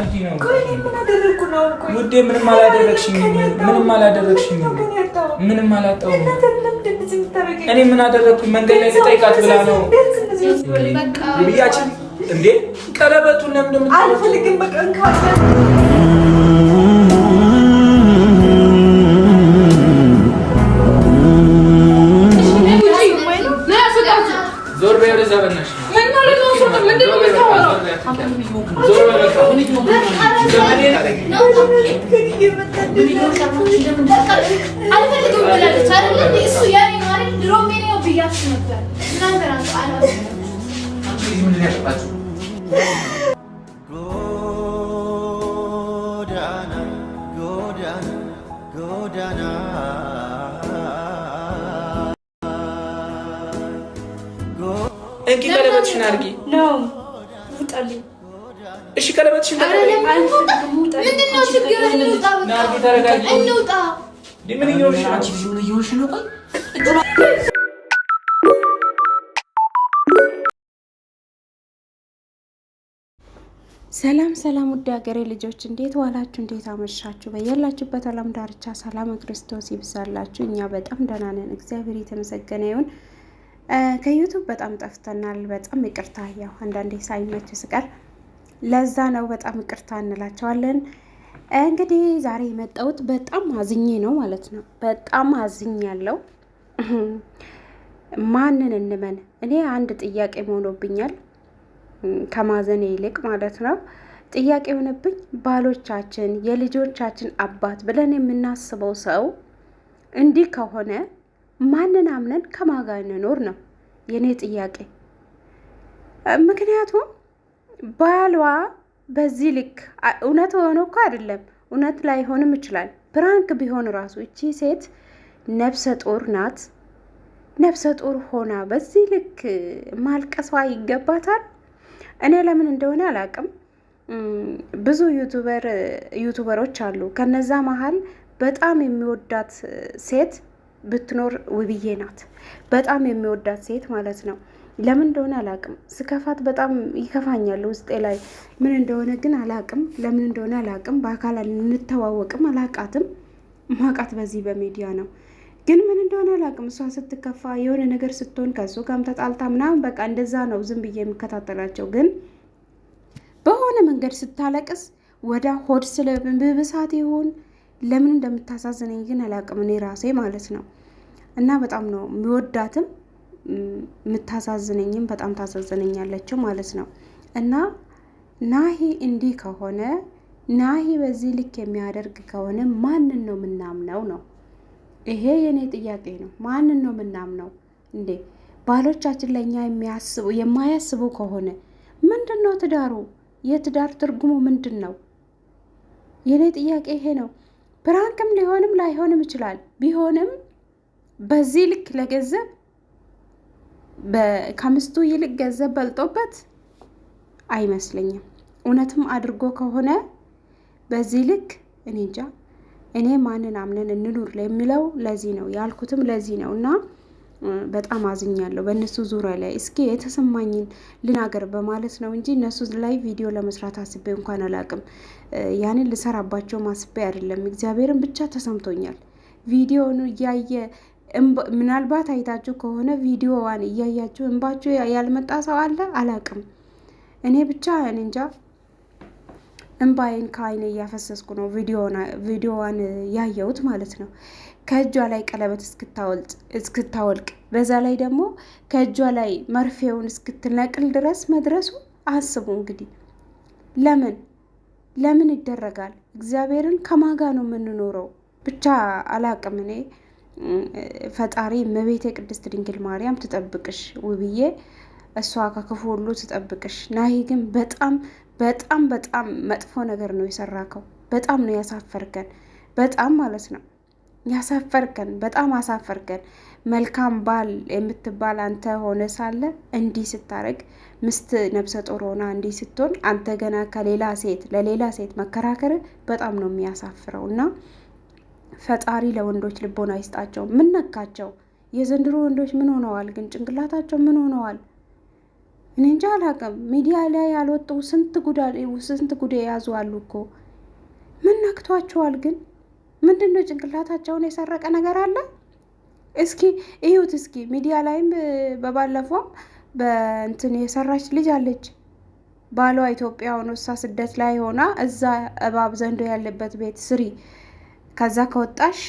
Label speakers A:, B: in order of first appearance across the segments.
A: ምን አደረግኩ ነው?
B: ውዴ ምንም አላደረግሽኝም። ምንም አላደረግሽኝም። ምንም አላጣሁም። እኔ ምን አደረግኩኝ? መንገድ ላይ ልጠይቃት ብላ ነው ብያችን እንዴ ቀለበቱን ለምን
A: አልፈልግም። በቃ እንካ።
B: ዞር በይ ወደዛ በእናትሽ።
C: ምን ማለት ነው? ምንድን ነው የምታወራው?
B: ዞር በይ በቃ።
D: አልፈልግም ብላለች አይደል? እሱ የኔ ነው አይደል? ድሮም የኔ ነው ብያችሁ ነበር። እናንተ ናችሁ አላወራም።
E: ጎዳና ጎዳና ጎዳና።
B: እንኪ ቀለበትሽን አድርጊ።
A: ውጣልኝ።
B: እሺ ቀለበትሽን ተቀበይ።
D: ምንድን ነው ችግርህ? እንውጣ፣ በቃ
B: ናርዲ ተረጋጊ።
D: እንውጣ።
B: እንዴ ምን እየሆንሽ ነው?
F: አንቺ ልጅ ምን እየሆንሽ ነው? ቆይ
G: ሰላም ሰላም፣ ውድ ሀገሬ ልጆች እንዴት ዋላችሁ? እንዴት አመሻችሁ? በያላችሁበት ዓለም ዳርቻ ሰላም ክርስቶስ ይብዛላችሁ። እኛ በጣም ደህና ነን፣ እግዚአብሔር የተመሰገነ ይሁን። ከ YouTube በጣም ጠፍተናል። በጣም ይቅርታ፣ ያው አንዳንዴ ሳይመች ስቀር ለዛ ነው። በጣም ይቅርታ እንላቸዋለን። እንግዲህ ዛሬ የመጣሁት በጣም አዝኜ ነው ማለት ነው። በጣም አዝኜ ያለው ማንን እንመን? እኔ አንድ ጥያቄ ሆኖብኛል ከማዘኔ ይልቅ ማለት ነው። ጥያቄ የሆነብኝ ባሎቻችን የልጆቻችን አባት ብለን የምናስበው ሰው እንዲህ ከሆነ ማንን አምነን ከማን ጋር እንኖር ነው የእኔ ጥያቄ። ምክንያቱም ባሏ በዚህ ልክ እውነት ሆኖ እኮ አይደለም፣ እውነት ላይሆንም ይችላል። prank ቢሆን ራሱ እቺ ሴት ነፍሰ ጡር ናት። ነፍሰ ጡር ሆና በዚህ ልክ ማልቀሷ ይገባታል? እኔ ለምን እንደሆነ አላቅም። ብዙ ዩቱበሮች አሉ። ከነዛ መሀል በጣም የሚወዳት ሴት ብትኖር ውብዬ ናት። በጣም የሚወዳት ሴት ማለት ነው። ለምን እንደሆነ አላቅም። ስከፋት በጣም ይከፋኛል ውስጤ ላይ ምን እንደሆነ ግን አላቅም። ለምን እንደሆነ አላቅም። በአካል እንተዋወቅም አላቃትም። ማቃት በዚህ በሚዲያ ነው ግን ምን እንደሆነ አላውቅም። እሷ ስትከፋ የሆነ ነገር ስትሆን ከእሱ ጋርም ተጣልታ ምናምን በቃ እንደዛ ነው ዝም ብዬ የምከታተላቸው። ግን በሆነ መንገድ ስታለቅስ ወዳ ሆድ ስለብብሳት ይሆን ለምን እንደምታሳዝነኝ ግን አላውቅም እኔ ራሴ ማለት ነው። እና በጣም ነው የሚወዳትም የምታሳዝነኝም በጣም ታሳዝነኛለችው ማለት ነው። እና ናሂ እንዲህ ከሆነ፣ ናሂ በዚህ ልክ የሚያደርግ ከሆነ ማንን ነው የምናምነው ነው? ይሄ የእኔ ጥያቄ ነው። ማንን ነው የምናምነው እንዴ? ባሎቻችን ለእኛ የሚያስቡ የማያስቡ ከሆነ ምንድን ነው ትዳሩ? የትዳር ትርጉሙ ምንድን ነው? የእኔ ጥያቄ ይሄ ነው። prank ም ሊሆንም ላይሆንም ይችላል። ቢሆንም በዚህ ልክ ለገንዘብ ከሚስቱ ይልቅ ገንዘብ በልጦበት አይመስለኝም። እውነትም አድርጎ ከሆነ በዚህ ልክ እኔ እንጃ። እኔ ማንን አምነን እንኑር ለሚለው ለዚህ ነው ያልኩትም ለዚህ ነው። እና በጣም አዝኛለሁ በእነሱ ዙሪያ ላይ እስኪ የተሰማኝን ልናገር በማለት ነው እንጂ እነሱ ላይ ቪዲዮ ለመስራት አስቤ እንኳን አላቅም። ያንን ልሰራባቸውም አስቤ አይደለም። እግዚአብሔርን ብቻ ተሰምቶኛል። ቪዲዮውን እያየ ምናልባት አይታችሁ ከሆነ ቪዲዮዋን እያያችሁ እንባችሁ ያልመጣ ሰው አለ አላቅም። እኔ ብቻ እኔ እንጃ እምባዬን ከአይኔ እያፈሰስኩ ነው ቪዲዮዋን ያየሁት ማለት ነው። ከእጇ ላይ ቀለበት እስክታወልቅ በዛ ላይ ደግሞ ከእጇ ላይ መርፌውን እስክትነቅል ድረስ መድረሱ አስቡ እንግዲህ። ለምን ለምን ይደረጋል? እግዚአብሔርን ከማን ጋ ነው የምንኖረው? ብቻ አላቅም እኔ። ፈጣሪ እመቤቴ ቅድስት ድንግል ማርያም ትጠብቅሽ ውብዬ፣ እሷ ከክፉ ሁሉ ትጠብቅሽ። ናሂ ግን በጣም በጣም በጣም መጥፎ ነገር ነው የሰራከው። በጣም ነው ያሳፈርከን፣ በጣም ማለት ነው ያሳፈርከን፣ በጣም አሳፈርከን። መልካም ባል የምትባል አንተ ሆነ ሳለ እንዲህ ስታረግ፣ ምስት ነብሰ ጡር ሆና እንዲህ ስትሆን፣ አንተ ገና ከሌላ ሴት ለሌላ ሴት መከራከር በጣም ነው የሚያሳፍረው። እና ፈጣሪ ለወንዶች ልቦና ይስጣቸው። ምን ነካቸው? የዘንድሮ ወንዶች ምን ሆነዋል ግን? ጭንቅላታቸው ምን ሆነዋል? እኔ እንጃ አላውቅም። ሚዲያ ላይ ያልወጡ ስንት ጉድ የያዙ አሉ እኮ። ምን ነክቷቸዋል ግን? ምንድን ነው ጭንቅላታቸውን የሰረቀ ነገር አለ? እስኪ እዩት እስኪ ሚዲያ ላይም በባለፈውም በእንትን የሰራች ልጅ አለች። ባሏ ኢትዮጵያ ሆኖ እሷ ስደት ላይ ሆና እዛ እባብ ዘንዶ ያለበት ቤት ስሪ፣ ከዛ ከወጣሽ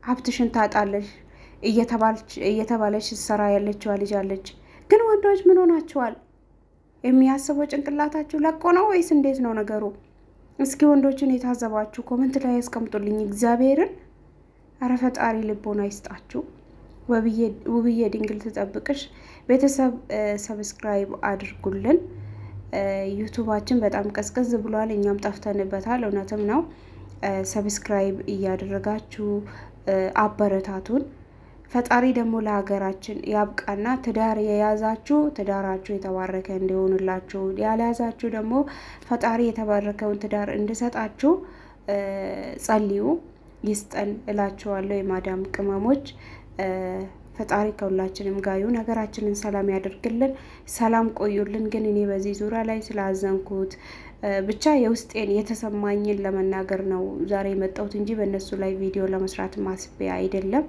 G: ሀብትሽን ታጣለሽ እየተባለች ሰራ ያለችዋ ልጅ አለች። ግን ወንዶች ምን ሆናችኋል? የሚያስበው ጭንቅላታችሁ ለቆ ነው ወይስ እንዴት ነው ነገሩ? እስኪ ወንዶችን የታዘባችሁ comment ላይ ያስቀምጡልኝ። እግዚአብሔርን ኧረ ፈጣሪ ልቦና ይስጣችሁ። ውብዬ ድንግል ትጠብቅሽ። ቤተሰብ subscribe አድርጉልን። ዩቱባችን በጣም ቀዝቀዝ ብሏል፣ እኛም ጠፍተንበታል። እውነትም ነው። subscribe እያደረጋችሁ አበረታቱን። ፈጣሪ ደግሞ ለሀገራችን ያብቃና ትዳር የያዛችሁ ትዳራችሁ የተባረከ እንዲሆንላችሁ፣ ያልያዛችሁ ደግሞ ፈጣሪ የተባረከውን ትዳር እንዲሰጣችሁ ጸልዩ፣ ይስጠን እላችኋለሁ። የማዳም ቅመሞች ፈጣሪ ከሁላችንም ጋር ይሁን። ሀገራችንን ሰላም ያደርግልን። ሰላም ቆዩልን። ግን እኔ በዚህ ዙሪያ ላይ ስላዘንኩት ብቻ የውስጤን የተሰማኝን ለመናገር ነው ዛሬ የመጣሁት እንጂ በእነሱ ላይ ቪዲዮ ለመስራት ማስቤ አይደለም።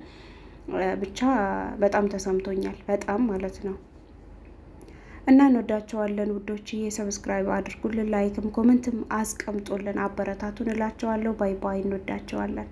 G: ብቻ በጣም ተሰምቶኛል፣ በጣም ማለት ነው። እና እንወዳቸዋለን ውዶችዬ። subscribe አድርጉልን፣ like ም comment ም አስቀምጡልን፣ አበረታቱን እላቸዋለሁ። bye bye። እንወዳቸዋለን።